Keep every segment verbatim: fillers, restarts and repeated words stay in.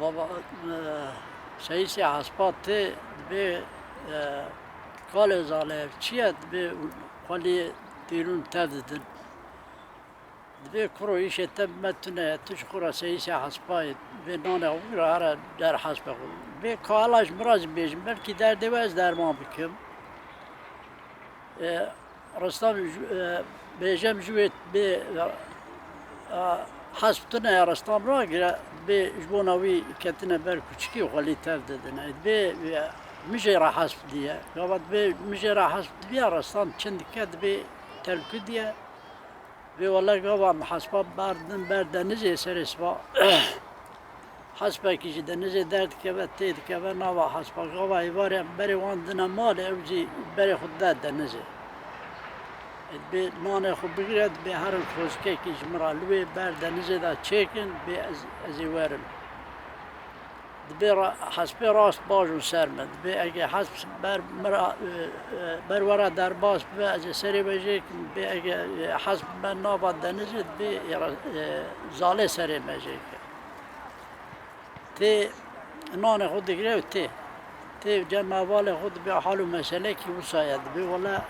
Baba, e, seyîsê hespa tê, dibê, e, kalê zale ev çi ye? Dibê xwelî tîrûn tev didin. Dibê kuro, îşê te bi me tune ye, tu ji xwe re seyîsê hespa yê, dibê nanê xwe bigire here der hespe xwe. Dibê kala ji min re jî bêjin, belkî derdê we ez derman bikim. E, Restan, e, bêjem ji wê bê, e, hesp tune ye, Restan ragire, bê ji bona wî ketine ber kuçikî û xwelî tev didine. Bê, e, mijê re hesp diye. Gava dibê mijê re hesp dibiya, Restan çin dike, dibê telkû diye. Bê wele gava min hespa berdin ber denizê serê siba. Hespekî ji denizê derdikeve, tê dikeve nava hespa. Gava êvarê berê wan dine malê, ew jî berê xwe dide denizê. Dibê nanê xwe bigire, dibê herin xozikekî ji min re li wê ber denizê de çêkin, dibê ez, ez ê werim. Dibê ra-, hespê rast bajon ser min. Dibê ege hesp ber min re, e, e, ber we re derbas bibe, ez ê serê we jê kim. Dibê ege, e, hesp be nava denizê, dibê, e, re-, e, zalê serê me jê ke. Tê nanê xwe digire û tê. Tê cem hevalê xwe, dibê hal û meselekî wisa ye. Dibê wele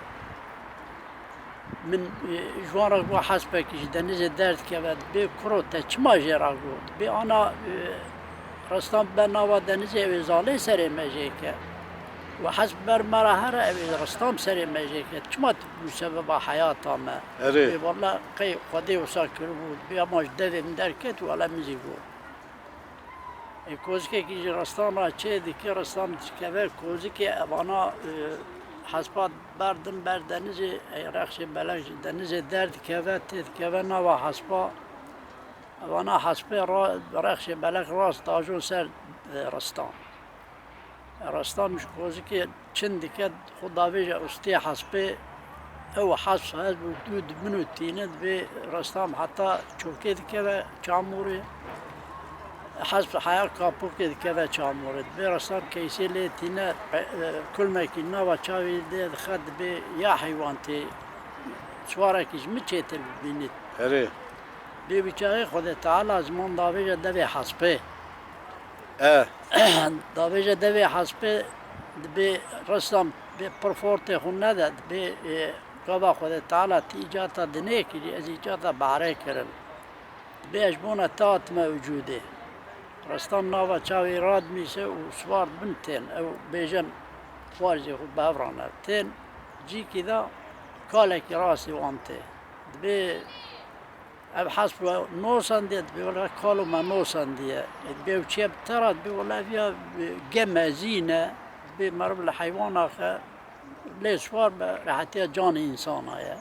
min, e, ji wan re got, hespekî ji denizê derdikeve. Dibê kuro, te çima jê re got? Dibê ana, e, Restan be nava denizê, ew ê zalê serê me jê ke. Û hesp ber me re here, ew ê Restan serê me jê ke. Çima tu bû sebeba heyata me? Erê. Dibê wele qey Xwedê wisa kiribû. Dibê ama ji devê min derket û wele min jî got. Ê, kozikekî ji Restan re çê dike, Restan dikeve kozikê, evana, e, hespa berdin ber denizê, ê, rexşê belek ji denizê derdikeve, tê dikeve nava hespa. Evana hespê ra-, rexşê belek rast dajon ser, e, Restan. Restan ji kozikê çin dike, xwe davêje ustê hespê, ew hesp hez bû, dû dibin û tîne, dibê Restan heta çokê dikeve çamûrê, hesp heya kapokê dikeve çamûrê. Dibê Restan keysê lê tîne, e, e, kulmekî nava çavê dê dixe, dibê ya heywan tê, çiwarekî ji min çêtir bibînît. Erê. Bê wî çaxê Xwedê Teala ziman davêje devê hespê. E. Davêje devê hespê, dibê Restan bê pir fortê xwe nede, dibê, e, gava Xwedê Teala tî îcata dinê kirî, ez îcata bahrê kirim. Dibê ez ji bona te hatime wicûdê. Restan nava çavê radimîse û siwar bin tên, ew bêjin xwarzê xwe bi hev re ne. Tên cîkî de kalekî rastî wan tê. Dibê Ev hesp we nosandiye, dibê wele kalo me nosandiye. Ê, dibê ew çiye bi te re, dibê wele ev ya, e, ge mezîn e, dibê meriv li heywan axe, lê siwar be rehetiya canê însana ye.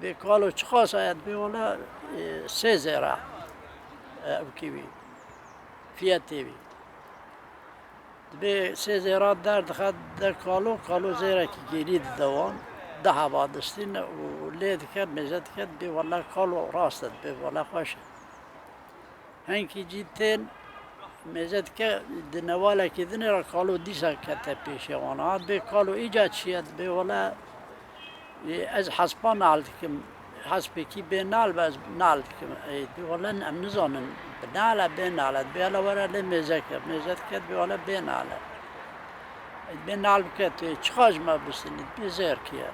Dibê kalo çiqas e, dibê wele, e, sê zêra, e, ew kî wî, fiyetê wî. Dibê sê zêra derdixe de kalo, kalo zêrekî gêrî dide wan. Di heva distîne û lê dike, mêze dike, dibê wele kalo rast e, dibê wele xweş e. Hinkî cî tên mêze dike, di newalekî dinê re kalo dîsa kete pêşiya wan. Ha dibê kalo îca çi ye, dibê wele Ê, ez hespa nal dikim. Hespekî bê nal be, ez nal dikim. Ê, dibê wele em nizanin. Bi nal e, bê nal e. Dibê hele were lê mêze ke. Mêze dike, dibê wele bê nal e. Ê, dibê nal bike, tu çiqa ji me bistînî? Dibê zêr kî ye.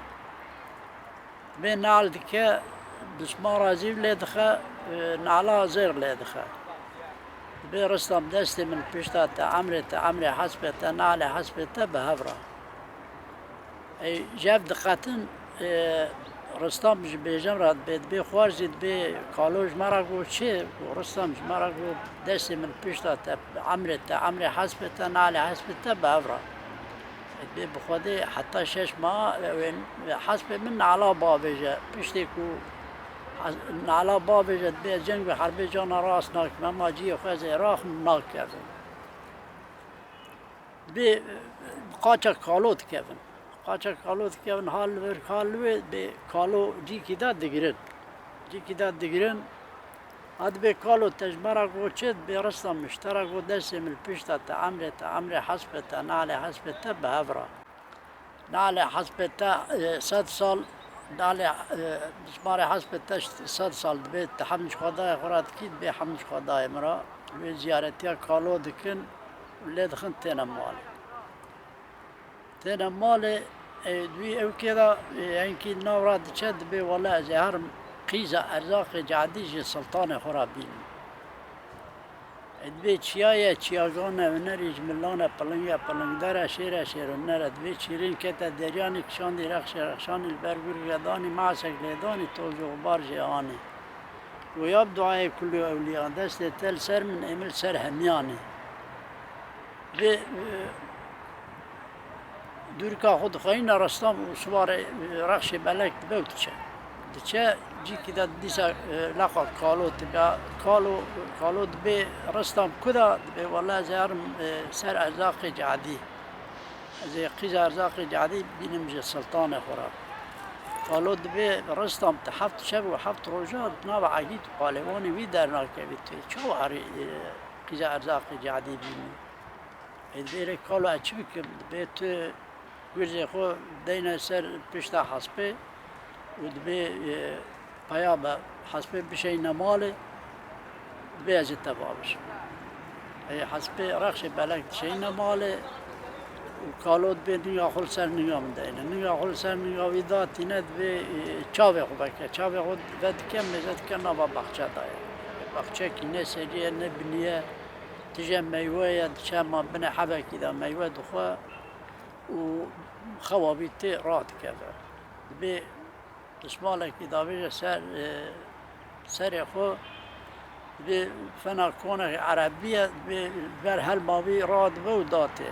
Dibê nal dike, dismara zîv lê dixe, e, nala zêr lê dixe. Dibê Ristam destê min pişta te, emrê te, emrê hespê te, nalê hespê te bi hev re. Ey, ji hev diqetin, e, Ristam ji bêjem re dibê, dibê xwarzî dibê kalo ji me re got çi? Got, Ristam ji me re got, destê min pişta te, emrê te, emrê hespê te, nalê hespê te bi hev re. Dibê bi Xwedê heta şeş meha, e, wê hespê min nala bavêje. Piştê ku hes-, nala bavêje, dibê ez ceng û herbê cana rast nakim, hema cihê xwe ez ê raxim nakevim. Dibê, e, qaça kalo dikevin. Qaça kalo dikevin, hal li vir, hal li wê, dibê kalo cîkî de digirin. Cîkî de digirin. Ha dibê kalo te ji me re got çi? Dibê Ristam min ji te re got destê min li pişta te, emrê te, emrê hespê te, nalê hespê te bi hev re. Nalê hespê te, e, sed sal, nalê, e, bismarê hespê te sed sal dibê, tu hemd ji Xwedayê xwe re dikî, dibê hemd ji Xwedayê min re. Wê ziyaretiya kalo dikin û lê dixin têne malê. Têne malê, e, di wî ewkê de, e, enkî nav re diçe, dibê wele ez ê herim qîza erzaqê cadî ji siltanê xwe re bînim. E, dibê çiya ye, çiyagan e, hunerî ji milan e, piling e, pilingder e, şêr e, şêrhuner e. Dibê çîrîn kete deryanî, kişandî rexşê rexşanî, li ber gurgê danî, masek lê danî, toz û xubar jê anî. Goya bi duayê kul û ewliya, destê te li ser min, ê min li ser hemiyan e. Vê, e, dûrika xwe dixweyîne Restam û siwarê, e, rexşê belek dibe û diçe. Diçe cîkî de dîsa, e, leqa kalo dibe, kalo, kalo dibê Restam ku de? Dibê wele ez ê herim, e, ser erzaqê cadî. Ez ê qîza erzaqê cadî bînim ji siltanê xwe re. Kalo dibê Restam, tu heft şev û heft roja di nava egît û palêwanê wî dernakevî, tu çawa herî, e, qîza erzaqê cadî bînî? Ê, dibê rê kalo ez çi bikim? Dibê tu gurzê xwe deyne ser pişta hespê û dibê, e, peya be hespê bişeyne malê, dibê ez ê te bavêjim. Ê, hespê rexşê belek dişeyne malê û kalo dibê ninga xwe li ser ninga min deyne. Ninga xwe li ser ninga wî datîne, dibê, e, çavê xwe veke. Çavê xwe vedike, mêze dike nava baxçe de ye. Baxçekî ne serî ye, ne binî ye. Tije meywe ye, diçe ma binê hebekî de meywe dixwe û xewa wî tê radikeve. Dibê pismalekî davêje ser, e, serê xwe, dibê fena konekî erebî ye, dibê ber helma wî radibe û datê.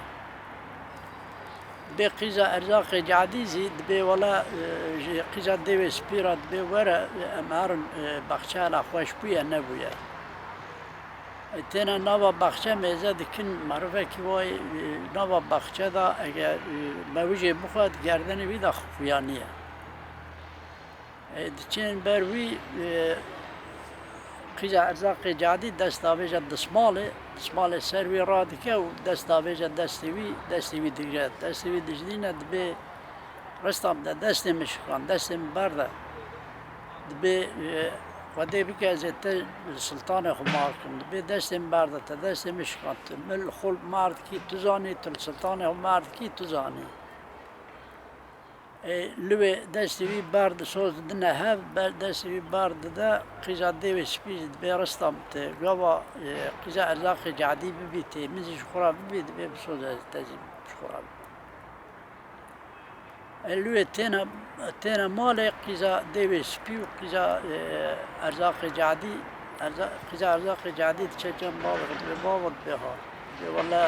Dibê qîza erzaqê cadî zî dibê wele, e, ji qîza dêwê spî re dibê were, e, em herin, e, baxçe hela xweş bûye, nebûye. E, têne nava baxçe mêze dikin, merivekî wayê, e, nava baxçe de eger, e, mewijê bixwe, di gerdenê wî de xuyanî ye. E, diçên ber wî, e, qîza erzaqê cadî dest davêje dismalê, dismalê ser wî radike û dest davêje destê wî, destê wî digre. Destê wî dijdîne, dibê Restam de destê min şikan, destê min berde. Dibê, e, Xwedê bike ez ê te li siltanê xwe mar kim. Dibê destê min berde, te destê min şikan. Tu min li xwe mar dikî, tu zanî, tu li siltanê xwe mar dikî, tu zanî. Ê, li wê destê wî berde, soz didine hev, ber destê wî berde de qîza dêwê spî jî dibê Restam, tu gava, e, qîza erzaqê cadî bibî tê, min zî ji xwe re bibî, dibê bi soz ez te zî ji xwe re bibî. Li wê têne, têne malê qîza dêwê spî û qîza, e, erzaqê cadî, erza-, qîza erzaqê cadî diçe cem bavê xwe, dibê bavo, dibê ha. Dibê wele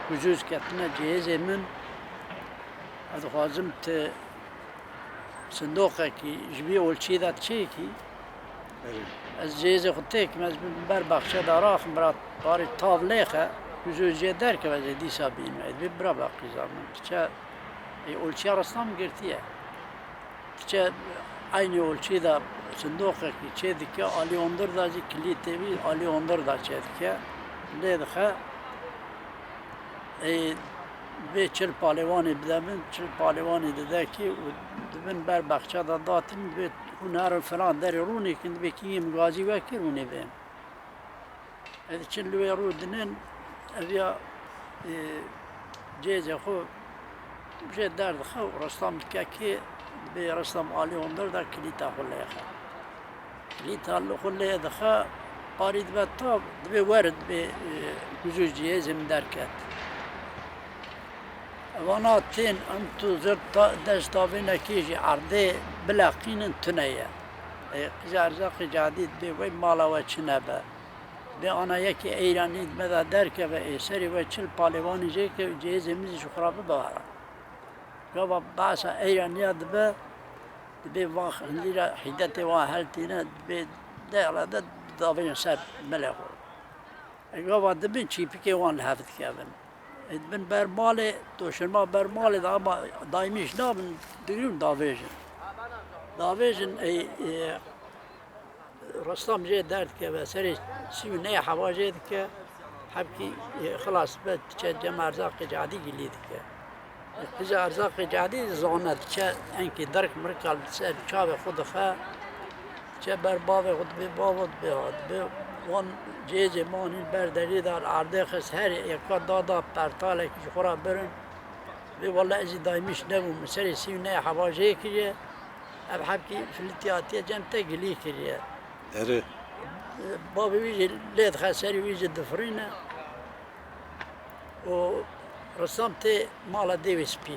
huzûz ketine cihêzê min. Ez dixwazim tu sindoqekî ji vî olçî de çêkî. Berê. Ez cihêzê xwe têkim, ez bi ber baxçe de raxim, bira parî tav lêxe, huzûr jê derkeve, ez ê dîsa bînim. Ez dibê bira be qîza min. Diçe, ê, olçiya Restam girtiye. Diçe eynî olçî de sindoqekî çê dike, alî ondir de jî kilîtê wî alî ondir de çê dike. Lê dixe, ê, vê çil palêwanê bide min, çil palêwanê dide kî û di bin ber baxçe de datin, vê hûn herin filan derê rûnê kin, dibê kî yê min gazî wekir hûn ê bên. Ez diçin li wê rû dinin, ev ya, e, cêzê xwe jê derdixe û Restam dike kê, dibê Restam alî ondir de kilîta xwe lê xe. Kilîta li xwe lê dixe, parî dibe tav, dibê were, dibê, e, huzûr cihêzê min derket. Evana tên em tu zir ta-, dest davênekê jî erdê bileqînin tune ye. Ê, qîza erzaqê cadî dibê wey mala we çi nebe. Dibê ana yekê Eyranî di me de derkeve, ê serê we çil palêwanî jê ke û cihêzê min zî ji xwe re bibe here. Gava behsa Eyraniya dibe, dibê van hindî re hîdetê wan heltîne, dibê dehre de davêjin ser milê xwe. Ê gava dibin çîpikê wan li hev dikevin. Ê dibin ber malê, doşirma ber malê de ama daîmî ji nabin, digrin davêjin. Davêjin, ê, ê, Restam jê derdikeve, serê sî û nehê heva jê dike, hebkî, ê, xilas be, diçe cem erzaqê cadî gilî dike. Qîza erzaqê cadî zane, diçe enkî dirk mirka li ser çavê xwe dixe, diçe ber bavê xwe dibê, bavo dibê ha, dibê Wan cihêzê me anîn ber derî de, li erdê xist, her yeka da da pertalekî ji xwe re birin. Vê wele ez jî daymîş nebûm, min serê sî û nehê heba jê kiriye. Ev hebkî filîtî hatiye cem te gilî kiriye. Erê. Bavê wî jî lê dixe, serê wî jî difirîne. Û Ristam tê mala dêwê spî.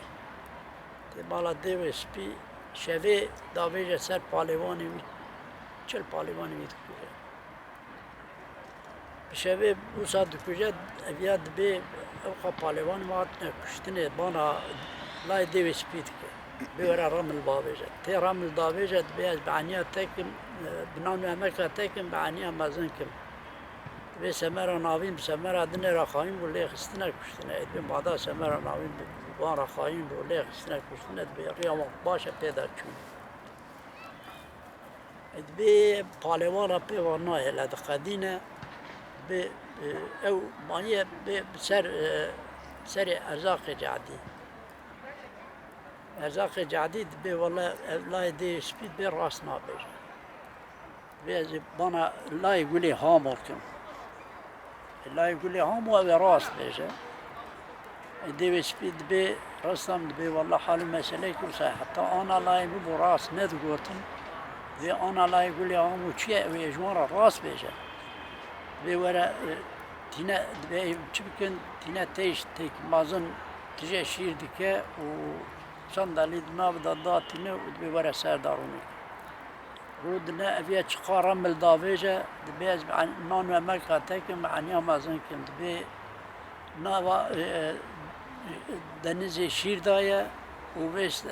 Tê mala dêwê spî, şevê davêje ser palêvanê wî, çil palêvanê wî dikuje. Bi şevê wisa dikuje, ev ya dibê ew xwe palêvanê me hatine kuştinê, bana layê dêwê spî dike. Bê were remil bavêje. Tê remil davêje, dibê ez bi eniya te kim, e, bi nan û emeka te kim, bi eniya mezin kim. Dibê semera navîn bi semera dinê re xayîn bû, lê xistine kuştine. Ê dibê mada semera navîn bi wan re xayîn bû, lê xistine kuştine, dibê riya wan baş e pê de çûn. Ê dibê palêwana pê ve nayê, le diqedîne, dibê, e, ew maniye bê bi ser, e, serê erzaqê cadî. Erzaqê cadî dibê wele ev layê dê spî dibê rast nabêje. Dibê ez ê bana layê gulê hamo kim. Layê gulê hamo ew ê rast bêje. Ê dêwê spî dibê, Ristam dibê, wele hal û meseleyekî wisa ye. Heta ana layê min bû rast nedigotin. Dibê ana layê gulê hamo çi ye, ew ê ji wan re rast bêje. Dibê were, e, tîne, dibê çi bikin, tîne têj têk mezin tije şîr dike û çend delî di nav de da tîne û dibê were ser de rûnê. Rûdine ev ya çiqa remil davêje, dibê ez bi en-, nan û emeka te kim, bi eniya mezin kim, dibê nava, e, e, denizê şîr daye û vê s-,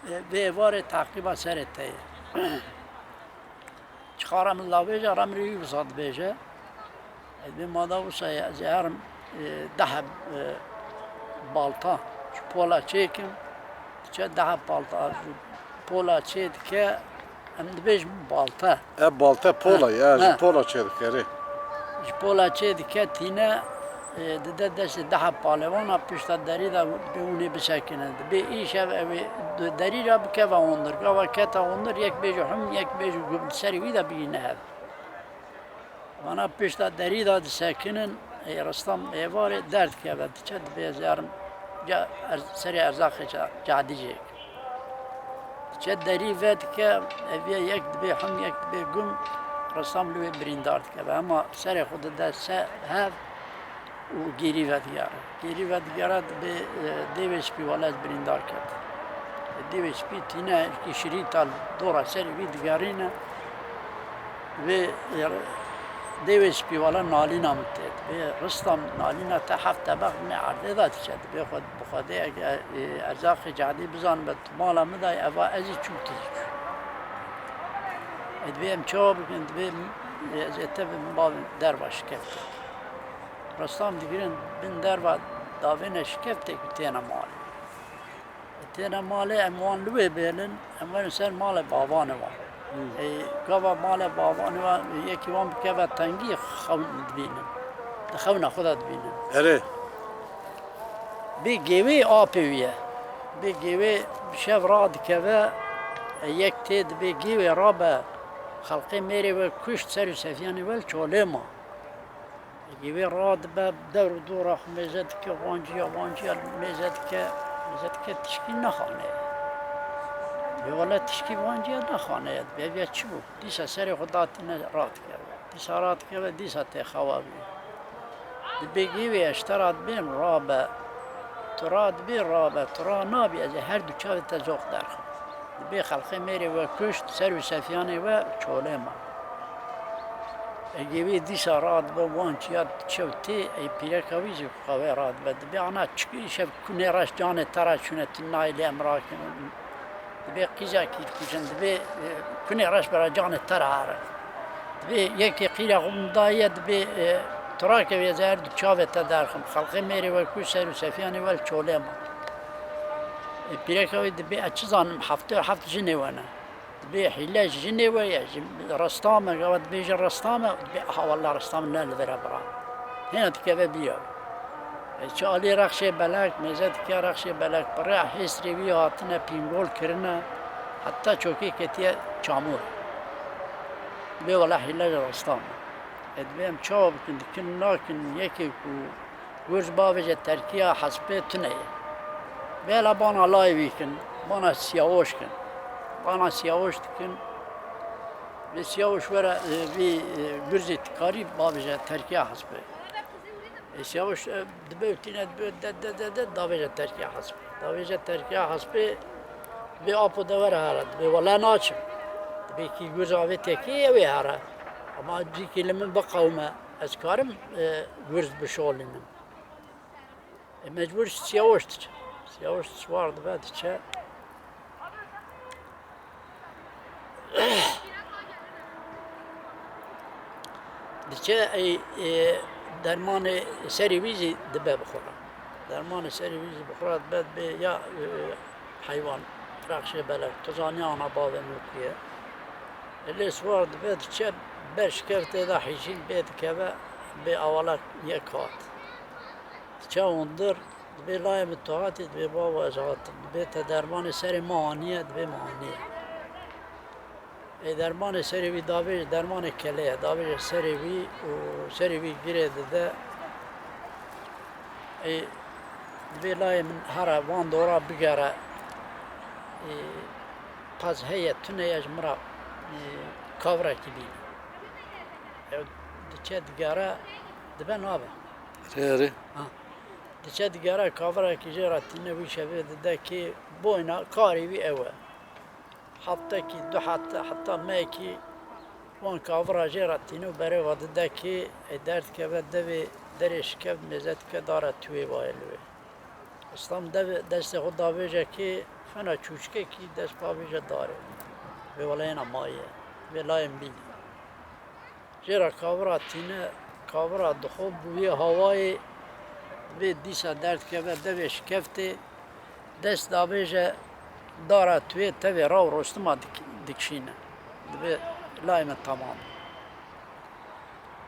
e, vê êvarê teqîba serê te ye. Çiqa remil davêje, remilê wî wisa dibêje. Dibê mada wisa ye, ez ê herim, e, deh heb, e, balta ji pola çêkim, diçe deh heb balta ji pola çê dike, em dibêjin balta. E, balta pola ye, ji pola çê dike, erê. Ji pola çê dike tîne, e, dide destê deh heb palêwana pişta derî de dibê hûnê bisekinin. Dibê îşev ew ê di derî re bikeve hundir. Gava kete hundir, yek bêje hum, yek bêje gum, serê wî de bigîne hev. Vana pişta derî de disekinin, ê Ristam êvarê derdikeve, diçe dibê ez ê herim ca-, er-, serê erzaqê ca-, cadî jê. Diçe derî vedike, ev yê yek dibê hum, yek dibê gum, Ristam li wê birîndar dikeve. Hema serê xwe dide se hev, û gêrî vedigere. Gêrî vedigere dibê, e, dêwê spî wele ez birîndar ket. Dêwê spî tîne, kî şirîta dora serê wî digerîne. Vê, e, dêwê spî wele nalîna min tê. Dibê Ristam nalîna te heft tebeq binê erdê de diçe. Dibê xwe, bi Xwedê eke, e, erzaqê cadî bizanibe tu mala min dayî, eva ez jî çûm tu jî çû. E, dibê em çawa bikin? Dibê, e, ez ê te bim, bavê derva şikefte. Ristan digirin bin derva davêne şikeftek û têne malê. Têne malê em wan li wê bêlin, em werin ser malê bavanê wan. Hmm. Ê, gava malê bavanê wan, yekî wan bikeve tengî xewn dibînin. Di xewna xwe de dibînin. Erê. Bê gêwê apê wî ye. Bê gêwê bi şev radikeve, e, yek tê dibê gêwê rabe, xelqê mêrê we kuşt, ser û sefiyanê we li çolê ma. Yê wê radibe, dewr û dora xwe mêze dike, wanciya, wanciya mêze dike, mêze dike tişkî nexane ye. Yê wele tişkî wanciya nexane ye, dibê ev ya çi bû? Dîsa serê xwe datîne radikeve. Dîsa radikeve, dîsa tê xewa wî. Dibê gî wê ez ji te re dibêm rabe. Tu radibî rabe, tu ranabî ez ê her du çavê te zox derxim. Dibê xelqê mêrê we kuşt, ser û sefiyanê we çolê ma. Egê wê dîsa radibe wan çiya çew tê, ey pîreka wî jî xewê radibe. Dibê ana çi îşev kunê reş canê te re çûne tu nayê lê em rakin. Dibê qîza kî dikujin, dibê, e, kunê reş bera canê te re herin. Dibê yekê qîra xwe min daye, dibê, e, tu rakevî ez ê her du çavê te derxim. Xelqê mêrê we kuşt, ser û sefiyanê we li çolê ma. E, pîreka wî dibê ez çi zanim heft, heft jinê we ne. Dibê hîle ji jinê we ye, ji resta me, gava dibêje resta me, dibê aha wela resta me ne li vir e bira. Hêna dikeve bîra. E, çi alî rexşê belek, mêze dike rexşê belek, bi rêya hêsrê wî hatine pîngol kirine, heta çokê ketiye çamûr. Bê wele hîle ji restan. E, dibê em çawa bikin, dikin nakin, yekê ku gurz bavêje terkiya hespê tune ye. Bê hele bana layê wî kin, bana siyawoş kin. Bana siyawoş dikin. Vê siyawoş were, e, vî, e, gurzê tikarî bavêje terkiya hespê. E, siyawoş, e, dibe û tîne dibe de, de, de, de, davêje terkiya hespê. Davêje terkiya hespê, vê apo de were here, dibê wele naçim. Dibê kî gurza vê tekî ye wê here. Ama cîkî li min biqewime, ez karim, e, gurz bişolînim. E, mecbûr siyawoş diçe. Siyawoş siwar dibe diçe. Diçe, ey, e, dermanê serê wî zî dibe bi xwe re. Dermanê serê wî zî bi xwe re dibe, dibê ya, e, heywan, rexşê belek, tu zanî ana bavê min ku ye. E, lê siwar dibe, diçe ber şikeftê de hîşîn bê dikeve, bê awalek yek hat. Diçe hundir, dibê layê min tu hatî, dibê bavo ez hatim. Dibê te dermanê serê me aniye, dibê me aniye. Ê dermanê serê wî davêje, dermanê kelê ye, davêje serê wî û serê wî girê dide. Ê, dibê layê min here van dora bigere. Ê, pez heye, tune ye ji min re, ê, kavirekî bîne. Ew diçe digere, dibe nabe. Erê, erê. Ha. Diçe digere kavirekî jê re tîne wî şevê dide kê boyna karê wî ew e. Heftekî, du hefte, heta mehekî wan kavira jê re tîne û berê ve dide kê, ê derdikeve devê derê şikev mêze dike dare tuwê vaye li wê. Islam dev destê xwe davêje kê fena çûçkekî dest bavêje darê. Vê weleyena maye, vê layên bînî. Jê re kavira tîne, kavira dixwe bûyê hawayê vê dîsa derdikeve devê şikeftê, dest davêje dara tuwê tevê raw rostima dik-, dikişîne. Dibê layê me temam.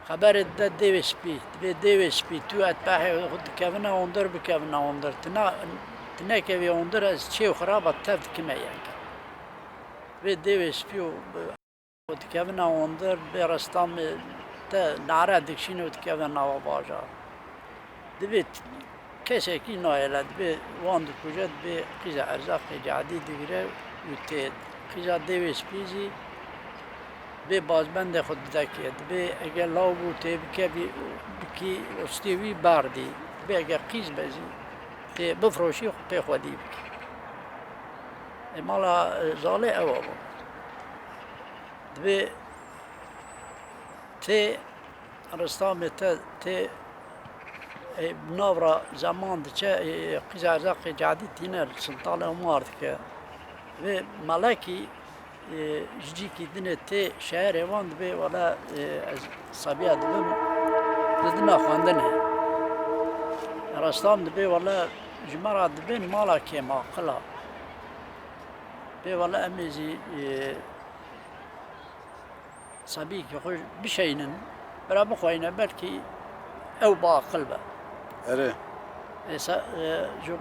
Xeberê dide dêvê spî, dibê dêvê spî tu etbehê xwe dikevine hundir, bikevine hundir. Tina, tinekevê hundir ez çê û xiraba tev dikime yek. Vê dêvê spî û Û dikevine hundir, dibê restamê te nare dikişîne û dikeve nava bajar. Dibê t-, kesekî nayêle, dibê wan dikuje, dibê qîza erzaqê cadî digire û tê. Qîza dêvê spî zî bê bazbendê xwe dide kê. Dibê eger law bû tê bikevî, bikî ristê wî berdî. Dibê eger qîz be zî tê bifroşî xwe pê xwedî bikî. Ê mala, e, zalê ew e bû. Dibê tê restamê te tê, e, bi nav re zeman diçe, e, qîza erzaqê cadî tîne li Sintalê Omar dike. Vê melekî, e, ji cîkî dinê tê şeherê wan dibê wele, e, ez sebiya dibim, didime xwendinê. Restam dibê wele ji me re dibên mala kêmaqila. Bê wele em ê zî, e, sebîkî xwe bişeynin, bira bixweyne, belkî ew biaqil be. Erê. E, se-, e, ji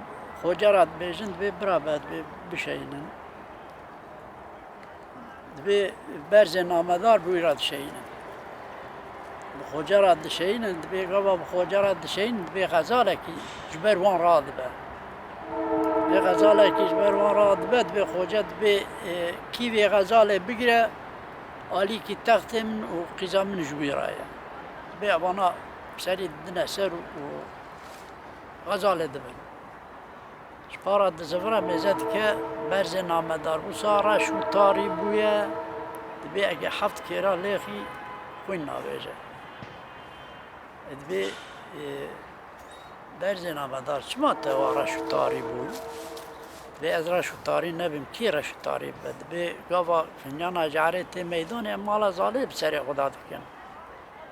xoce re dibêjin, dibê bira be, dibê bişeynin. Dibê berzê namedar bi wî re dişeynin. Bi xoce re dişeynin, dibê gava bi xoce re dişeynin, dibê xezalekî ji ber wan radibe. Dibê xezalekî ji ber wan radibe, dibê xoce dibê, e, kî vê xezalê bigire, alîkî textê min û qîza min ji wî re ye. Dibê evana serî didine ser û, û xezalê dibin. Ji para dizivire mêze dike berzê namedar. Wisa reş û tarî bûye, dibê ege heft kêra lêxî xwîn navêje. E, dibê, e, berzê namedar çima te wa reş û tarî bû? Dibê ez reş û tarî nebim, kî reş û tarî bibe? Dibê gava fincana carê tê meydanê, em mala zalê bi serê xwe de dikin.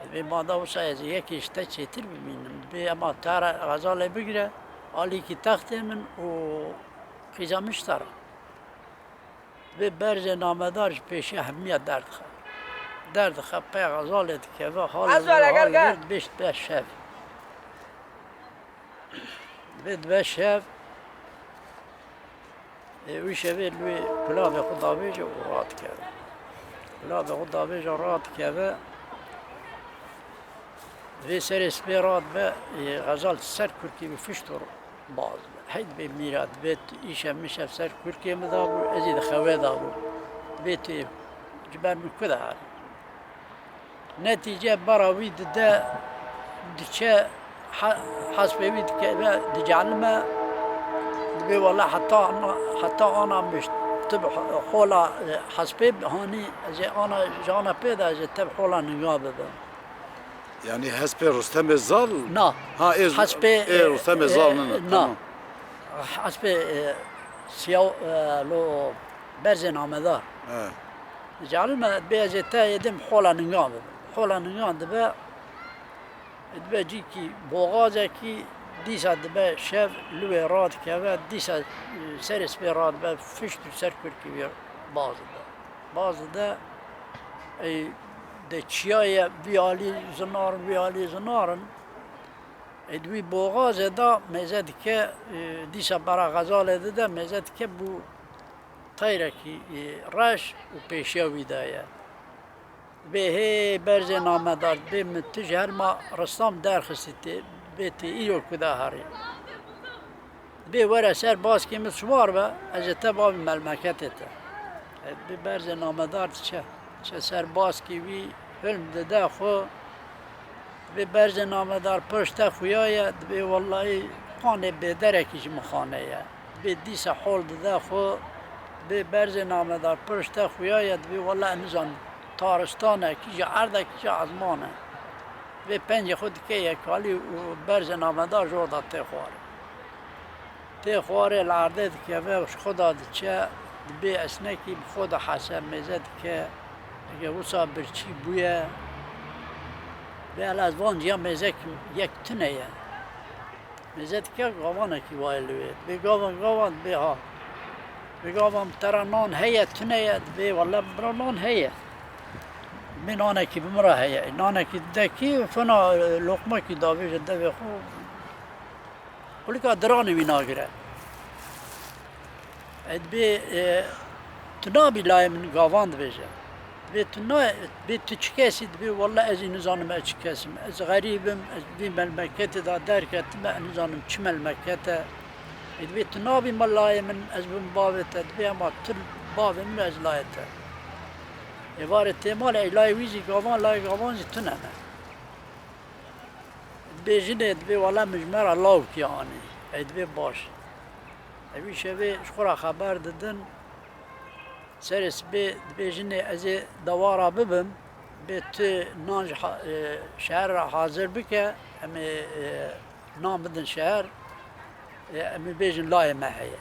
Dibê ma da wisa ez ê yekê ji te çêtir bimînim. Dibê ema te re xezalê bigire, alîkî textê min û qîza min ji te re. Dibê berzê namedar ji pêşiya hemiya derdixe. Derdixe, pey xezalê dikeve, hal Ez were gel, gel. Dibê dibe şev. Dibê dibe şev. Ê, wî şevê li wê kulavê xwe davêje û radikeve. Bila bi xwe davêja radikeve, vê serê spê radibe, ê, xezal ser kurkê bi fişt û baz be. Hey dibê mîra, dibê tu îşev mişev ser kurkê min dabû, ez ê di xewe dabû. Dibê tu ji ber min ku de herî. Netîce bara wî dide, diçe he-, hespê wî dikeve, dicelime. Dibê wele heta ana, heta ana mişt tu bi hola, e, hespê hanî, ez ê ana, ji ana pê de ez ê te bi hola ninga bibim. Yanî hespê Rustemê Zal? Na. Ha, ê, Hespê, ê, e, Rustemê e, Zal nina, na. Tamam. Hespê, e, siyaw, e, lo berzê namedar. He. Dicelime, dibê ez ê te êdim hola ningan bibim. Hola ningan dibe, dibe cîkî boxazekî, dîsa dibe şev li wê radikeve, dîsa, e, serê spê radibe, fişt û ser kurkê wî baz dibe. Baz dide, ey, de çiya ye, vî alî zinar in, vî alî zinar in. Ê di wî boxazê de mêze dike, e, dîsa bera xezalê dide, mêze dike bû teyrekî, e, reş û pêşiya wî de ye. Dibê hê berzê namedar, dibê min tu ji herma Ristam derxistî tê, dibê tê îro ku de herî. Dibê were ser baskê min siwar be, ez ê te bavî melmeketê te. E, dibê berzê namedar diçe. Diçe ser baskê wî hilm dide xwe. Dibê berzê namedar pişt te xuya ye, dibê wellahî qanê bêderekî ji min xane ye. Dibê dîsa hol dide xwe, dibê berzê namedar pişt te xuya ye, dibê wellahî nizanim taristan e, kîja erd e, kîja ezman e. Dibê pencê xwe dike yekalî û berzê namedar jor de tê xwarê. Tê xwarê li erdê dikeve û ji xwe de diçe, dibê esnekî bi xwe de hese mêze dike, eke wisa birçî bûye, bê hela ez van ciya mêzek yek tune ye. Mêze dike gavanekî waye li wê. Dibê gavan, gavan, dibê ha. Dibê gavan, te re nan heye, tune ye? Dibê wele min re nan heye. Dibê nanekî bi min re heye. Nanekî dide kî, fina, e, loqmekî davêje devê xwe. Kulika diranê wî nagire. E, dibê, e, tu nabî layê min, gavan dibêje. Dibê tu na, dibê tu çi kesî? Dibê welle ez jî nizanim ez çi kes im. Ez xerîb im, ez vî melmeketê de derketime, ez nizanim çi melmeket e. E, dibê tu nabî me layê min, ez bim bavê te. Dibê hema tu bavê min, ez layê te. Êvarê tê malê, ey layê wî jî gavan, layê gavan jî tune ne. Dibê jinê, dibê wele min ji me re lawkî anî. Ey dibê baş. Ewî şevê ji xwe re xeber didin. Serê sibê dibê jinê ez ê dewara bibim. Dibê tu nan ji ha-, e, şeher re hazir bike. Em ê, e, nan bidin şeher. E, em ê bêjin layê me heye.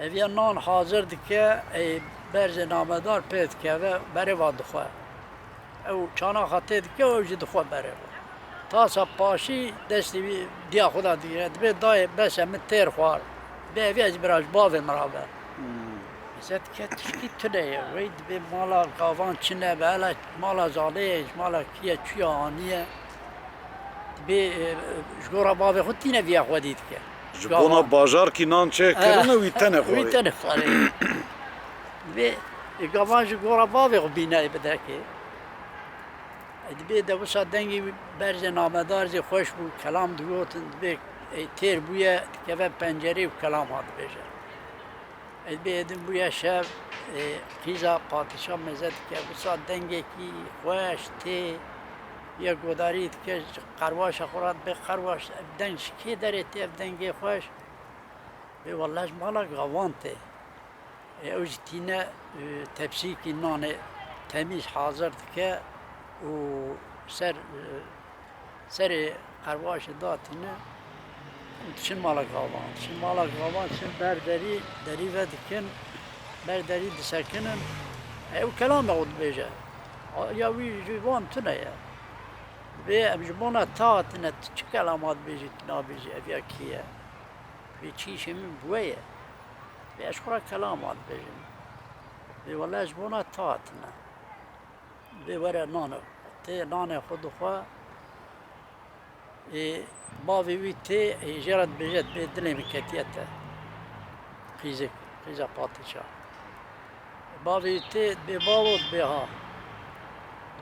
Ev ya nan hazir dike, ey berzê namedar pê dikeve, berê va dixwe. Ew çanaxa tê dike, ew jî dixwe berê va. Tasa paşî destê wî diya xwe de digire, dibê dayê bes e, min têr xwar. Dibê evî ez bira ji bavê min re be. Mêze dike tişkî tune ye. Wey dibê mala gavan çi ne be, hele mala zalê ye, ji mala kî ye, çûye aniye. Dibê, e, ji gora bavê xwe tîne viya xwedî dike. Ji bona bajarkî nan çê kirine wî tenê xwarê. Wî tenê xwarê. Dibê, e, gavan ji gora bavê xwe bîne bi derkê. E, dibê de wisa dengê wî berzê namedar jî xweş bû, kelam digotin, dibê, e, têr bûye, dikeve pencerê û kelam ha dibêje. Ez bê êdin bûye şev, e, qîza padîşa mêze dike, wisa dengekî xweş tê, ya godarî dike, ji qerwaşa xwe re dibê qerwaş, ev deng ji kê derê tê, ev dengê xweş? Bê wele ji mala gavan tê. E, ew jî tîne, e, tepsîkî nanê temîz hazir dike û ser, e, serê qerwaşê datîne û diçin mala gavan. Diçin mala gavan, çin ber derî, derî vedikin, ber derî disekinin. Ew kelame xwe dibêje. A, ya wî ji wan tune ye. Vê em ji bona te hatine, tu çi kelama dibêjî, tu nabêjî, ev ya kî ye? Vê çîşê min bi we ye. Vê ez xwe re kelama dibêjim. Vê wele ez ji bona te hatine. Vê were nane. Tê nanê xwe dixwe. Ê, bavê wî tê, ê, jê re dibêje, dibê dilê min ketiye te. Qîzik, qîza patîşa. Bavê tê dibê bavo dibê ha.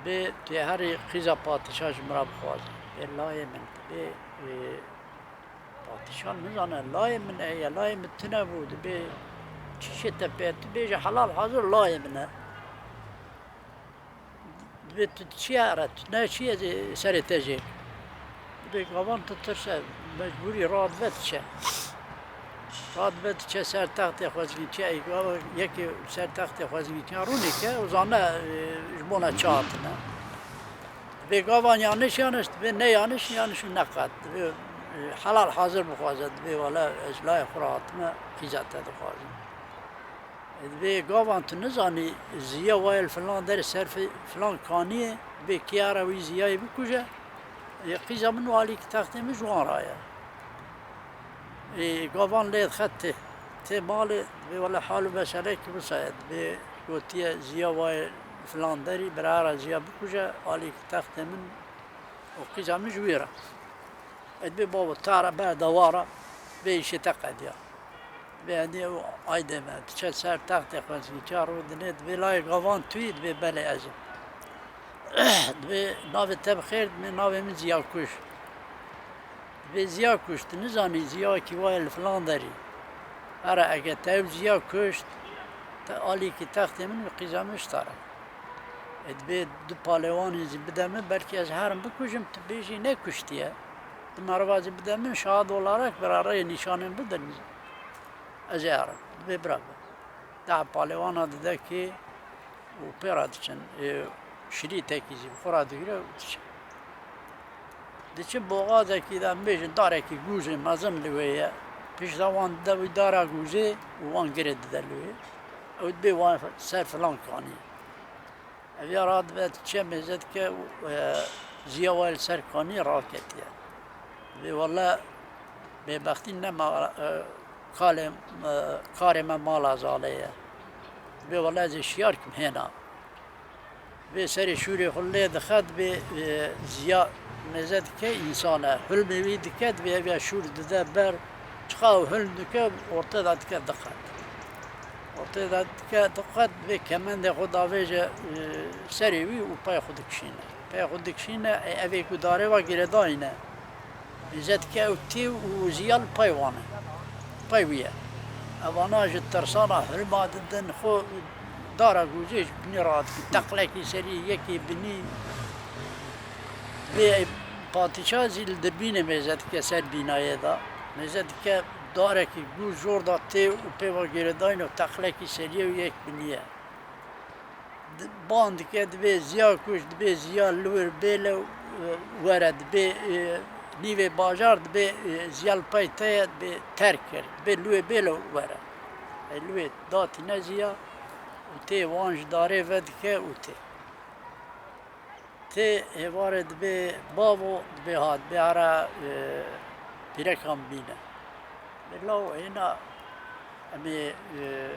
Dibê tê herî qîza padîşah ji min re bixwaze. Dibê layê min dibê, e, padîşah nizane layê min heye, layê min tune bû. Dibê çi şê te pê, tu bêje helal hazir layê min e. Dibê tu çi ye ere, tu ne çi ye serê te jê? Dibê gavan tu tirse, mecbûrî radibe diçe. Radibe diçe ser textê xwezgî çi ey gava yekê ser textê xwezgî çi rûnê ke û zane, e, ji bona çi hatine. Dibê gavan yanlış yanlış, dibê ne yanlış yanlış û ne qet. Dibê, e, helal hazir bixwaze, dibê wele ez layê xwe re hatime, qîza te dixwazim. Dibê gavan tu nizanî ziya wayê li filan derê ser fi-, filan kaniyê, dibê kê re wî ziyayê bikuje, ê qîza min û alîkî textê min ji wan re ye. Ê gavan lê dixe tê, tê malê, dibê wele hal û meselekî wisa ye, dibê gotiye ziya wayê filan derî, bira re ziya bikuje, alîkî textê min û qîza min ji wî re. Ê dibê bavo ta re ber dewara, bê îşê te qediya. Dibê hediye û aydê me, diçe ser textê xwezgî, çar rû dinê, dibê layê gavan tu yî, dibê belê ez im. Dibê navê te bi xêr, dibê navê min Ziya Kuş. Dibê Ziya Kuş, tu nizanî ziyakî wayê li filan derî. Here eke te ew ziya kuşt, te alîkî textê min û qîza min ji te re. Ê dibê du palêwanî zî bide min, belkî ez herim bikujim, tu bêjî nekuştiye. Du meriva zî bide min, şahid olarak bira rê nîşanên bidin. Ez ê herim. Dibê bira be. Daha palêwana dide kê û pê re diçin. Ê, şirîtekî zî bi xwe re digire û diçin. Diçin boxazekî de, em bêjin darekî gûzê mezin li wê ye. Pişta wan dide wî dara gûzê û wan girê dide li wê. Ew dibê wan ser filan kanî. Ev ya radibe diçe mêze dike û, e, ziya wayê li ser kanî raketiye. Dibê wele bêbextî ne ma-, e, kalê, e, karê me mala zalê ye. Dibê wele ez ê şiyar kim hêna. Vê serê şûrê xwe lê dixe, dibê, e, ziya mêze dike însan e. Hilmê wî dike, dibê ev ya şûr dide ber, çiqa ew hilm dike, ortê de dike diqet. Ortê de dike diqet, dibê kemendê xwe davêje, e, serê wî û pey xwe dikişîne. Pey xwe dikişîne, e, evê ku darê ve girêdayî ne. Mêze dike ew tê û ziya li pey wan e. Pey wî ye. Evana ji tirsana hilma didin, xwe dara gûzê ji binî radikin. Teqlekî serî yekê binî. Vê padîşah zî li dirbînê mêze dike ser bînayê de. Mêze dike darekî gûz jor da tê û pê ve girêdayîn û teqlekî serî ye û yek binî ye. Di-, ban dike, dibê ziya kuş, dibê ziya li wir bêle, e, were, dibê, e, nîvê bajar, dibê, e, ziya li pey te ye, dibê terk kir, dibê li wê bêle were. E, li wê datîne ziya û tê wan ji darê vedike û tê. Tê êvarê dibê bavo, dibê ha, dibê here, e, pîrekan bîne. Dibê law hêna em ê, e,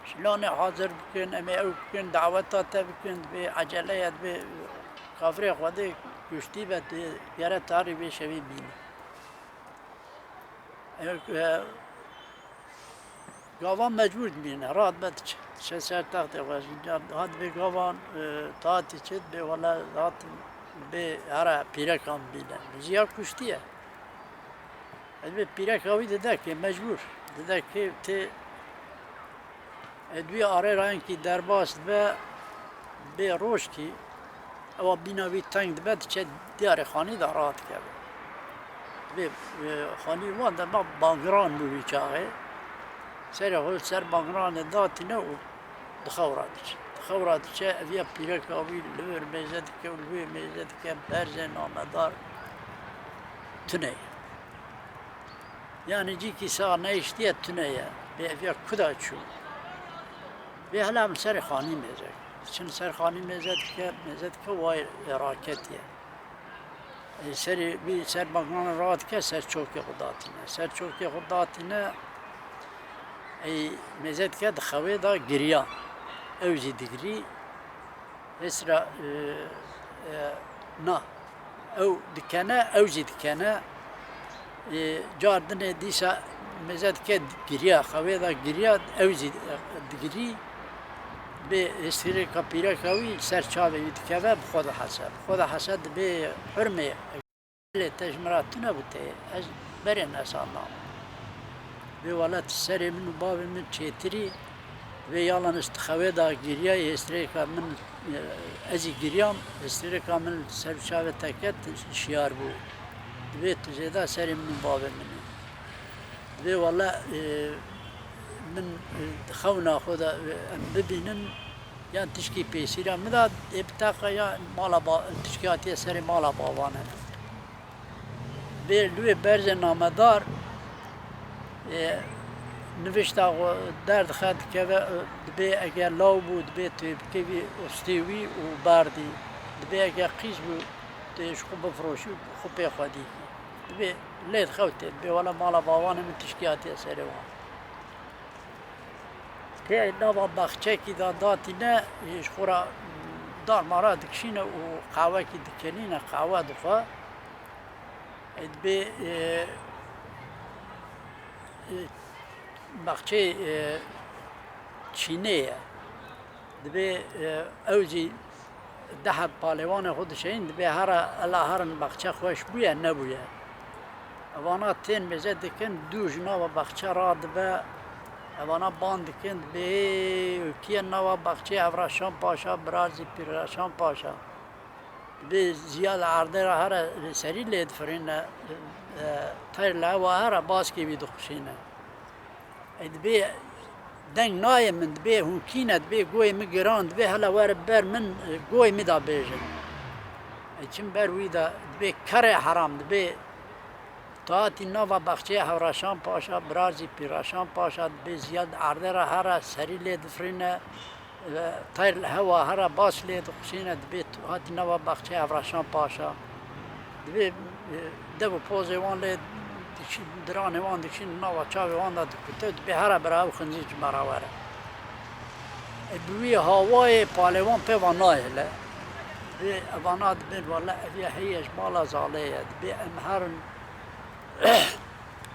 şilanê hazir bikin, em ê ew bikin, daweta te bikin, dibê ecele ye, dibê kafirê Xwedê kuştî be, dibê gere tarî vê şevî bîne. Ew, e, Gavan mecbûr dibîne, radibe diçe. Diçe ser textê xwe, ji niha dibê gavan, e, tatî çi, dibê wele hatim bê here pîrekan bîne. Ziya kuştiye. E, dibê pîreka wî dide kê, mecbûr. Dide kê tê, e, dibê arê raynkî derbas dibe, bê rojkî, Ewa bîna wî teng dibe, diçe diyarê xanî de radikeve. Vê, e, xanî wan de ba-, bangiran bû wî çaxê. Serê xwe ser bangiranê datîne û di xew ra diçe. Di xew ra diçe, ev ya pîreka wî li wir mêze dike û li wê mêze dike, berzê namedar tune ye. Yanî cîkî sax nehiştiye tune ye. Bê ev ya kuda çû. Bê hela min serê xanî mêze. Diçin ser xanî mêze dike, mêze dike way raketiye. Ê, serê wî ser bangiran radike, ser çokê xwe datîne. Ser çokê xwe datîne, ey, mêze dike di xewê de giriya. Ew jî digirî. Hêsra, e, e, na. Ew dikene, ew jî dikene. E, car dinê dîsa mêze dike giriya, xewê de giriya, ew jî, e, digirî. Bê hêstirêka pîreka wî ser çavê wî dikeve, bi xwe dihese. Bi xwe dihese, dibê hurmê, lê te ji min re tune bû tê, ez berê nesandam. Bê wele tu serê min û bavê min çêtirî, bê yalan ez di xewê de giriyayê, hêstirêka min, e, ez jî giriyam, hêstirêka min li ser çavê te ket, şiyar bû. Dibê tu zêde serê min û bavê min î. Dibê wele, e, min, e, di xewna xwe de, e, em bibînin, yan tişkî pêsîra min de, ê bi teqa ya mala ba-, tişkî hatiye serê mala bavan e. Dibê li wê berzê namedar, e, nivişta xwe derdixe, dikeve, e, dibê eger law bû, dibê tu bikevî ustê wî û berdî. Dibê eger qîz bû, tu ji xwe bifiroşî û xwe pê xwedî. Dibê lê dixewtê, dibê wele mala bavanê min tişkî hatiye serê wan. Tê nava baxçekî de datîne, ji xwe re darmara dikişîne û qawekî dikenîne, qawe dixwe. Ê dibê, e, e, baxçeyê, e, çînê ye. Dibê, e, ew jî deh heb palêwanê xwe dişeyîn, dibê here ela herin baxçe xweş bûye, nebûye. Evana tên mêze dikin, dû ji nava baxçe radibe, evana ban dikin, dibê kî ye nava baxçeyê? Hevraşan Paşa, birazî Pîrreşan Paşa. Dibê ziya li erdê re here serî lê difirîne, e, teyr li hewa here baskê wî dixuşîne. E, dibê deng nayê min, dibê hûn kî ne, dibê goyê min giran, dibê hele were ber min, e, goyê min de bêjin. E, çim ber wî de, dibê kerê heram, dibê tu hatî nava baxçeyê Hevraşan Paşa, birazî Pîrreşan Paşa, dibê ziya di erdê re here serî lê difirîne, e, teyr li hewa here bas lê dixuşîne, dibê tu hatî nava baxçeyê Hevraşan Paşa. Dibê, e, dev û pozê wan lê dikişîn, diranê wan dikişîn nava çavê wan de dikute, dibê here bira ew xinzî ji me re were. E, bi wî hawayê palêwan pê ve nahêle. Dibê evana dibên wele ev ya heye ji mala zalê ye. Dibê em herin.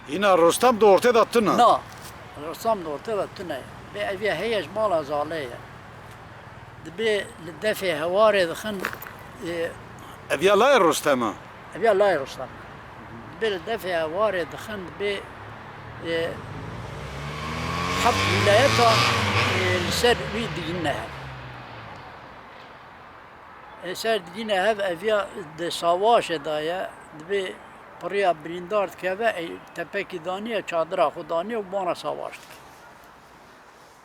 Hîna Rustem di ortê de tune. Na, Rustem di ortê de tune ye. Bê ev ya heye ji mala zalê ye. Dibê li defê hewarê dixin, e, Ev ya layê Rustem e? Ev ya layê Rustem e. Dibê li defê hewarê dixin, dibê, e, heft wîlayeta, e, li ser wî digihîne hev. Ê ser digihîne hev, ev ya di savaşê de ye, dibê pirîya birîndar dikeve, ê tepekî daniye, çadira xwe daniye û bona savaş dike.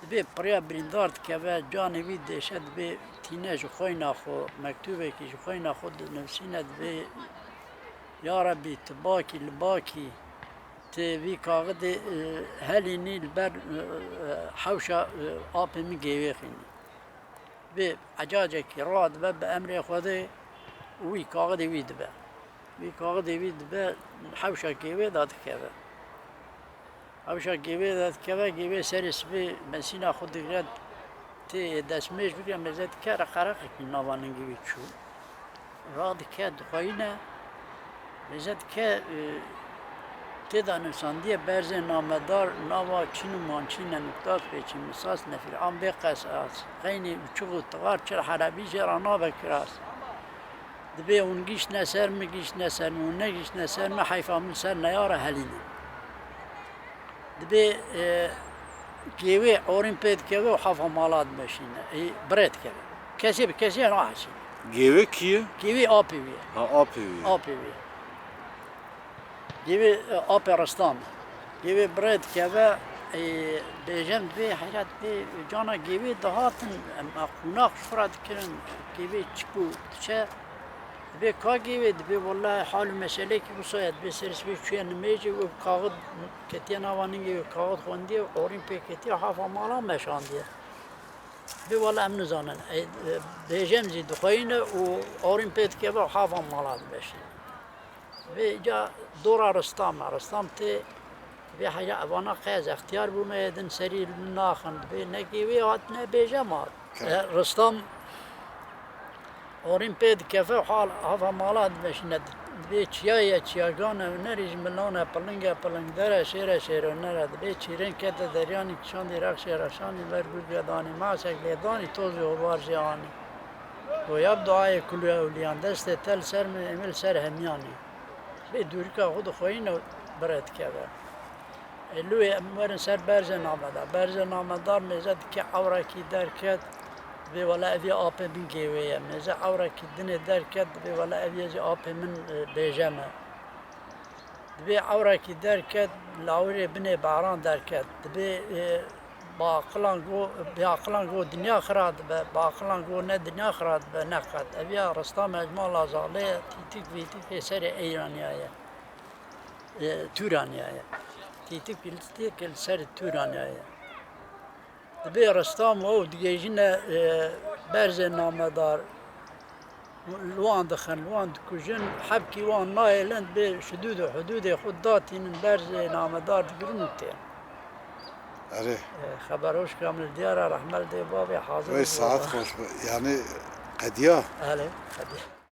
Dibê pirîya birîndar dikeve, canê wî dêşe, dibê tîne ji xweyna xwe, mektûbekî ji xweyna xwe dinivîsîne, dibê, Ya Rebî, tu bakî, li bakî, tu vî kaxidê, e, helînî li ber, e, e, hewşa, e, apê min gêwê xînî. Vê ecacekî radibe bi emrê Xwedê û wî kaxidê wî dibe. Wî kaxidê wî dibe, hewşa gêwê de dikeve. Hewşa gêwê de dikeve, gêwê serê sibê mesîna xwe digre, tê destmêj bike, mêze dike, reqereqekî nava ningê wî çû. Radike, dixweyîne, mêze dike, e, tê de nivîsandiye berzê namedar, nava çîn û mançîne, nuktat pêçî, misas, nefîran bê qesas, qeynî û çix û tixar, çil herebî jê re nabe kiras. Dibê hûn giştine ser min, giştine ser min, hûn negiştine ser min, heyfa min ser neyara helîne. Dibê, e, gêwê orîn pê dikeve û hafa mala dimeşîne. Ê, birê dikeve. Kesê bi kesê nahesîne. Gêwê kî ye? Gêwê apê wî ye. Ha, apê wî ye. Apê wî ye. Gêwê, e, apê Ristan. Gêwê birê dikeve, e, bêjem dibê heyret bê cana gêwê dihatin, em, e, qûnax ji xwe re dikirin, gêwê çi bû diçe. Dibê ka gêwê, dibê wele hal û meselekî wisa ye, dibê serê sibê çûye nimêjê û kaxid ketiye nava ningê wê, kaxid xwendiye û orîn pê ketiye, hafa mala meşandiye. Dibê wele em nizanin. Ey, e, bêjem zî dixweyîne û orîn pê dikeve û hafa mala dimeşîne. Vê ca dora Ristam e. Ristam tê vê heya evana qey ez extiyar bûme, ê din serî min naxin. Dibê ne gêwê hat ne bêjem hat. E, Ristam Orîn pê dikeve û hal hava mala dimeşîne. Dibê çiya ye, çiyagan e, hunerî ji milan e, piling e, pilingder e, şêr e, şêrhuner e. Dibê çîrên kete deryanî, kişandî rexşê reşanî, ber gurge danî, masek lê danî, tozê hobar jê anî. Goya bi duayê kul û ewliyan, destê te li ser min, ê min li ser hemiyan e. Dibê dûrika xwe dixweyîne û bi rê dikeve. Ê, lûyê em werin ser berzê namedar. Berzê namedar mêze dike ewrekî derket, dibê wele evî apê min gêwê ye. Mêze ewrekî dinê derket, dibê wele evî jî apê min, e, bêje me. Dibê ewrekî derket, lawirê binê baran derket. Dibê, e, baqilan go, biaqilan go dinya xira dibe, baqilan go ne dinya xira dibe, ne qet. Eviya rista mecmala zalê ye, tîtik vîtik ê serê eyraniya ye. E, Tûraniya ye. Tîtik, tîtik li ser Tûraniya ye. Dibê restam û digêjine, e, berzê namedar. Li wan dixin, li wan dikujin, hebkî wan nahêlin, dibê şidûd û hidûdê xwe datînin, berzê namedar digirin û tên. Erê. E, xeber hoş kamil diyara rehmel dê bavê hazir. Wey saet xweş be. Yani qediya. Erê, qediya.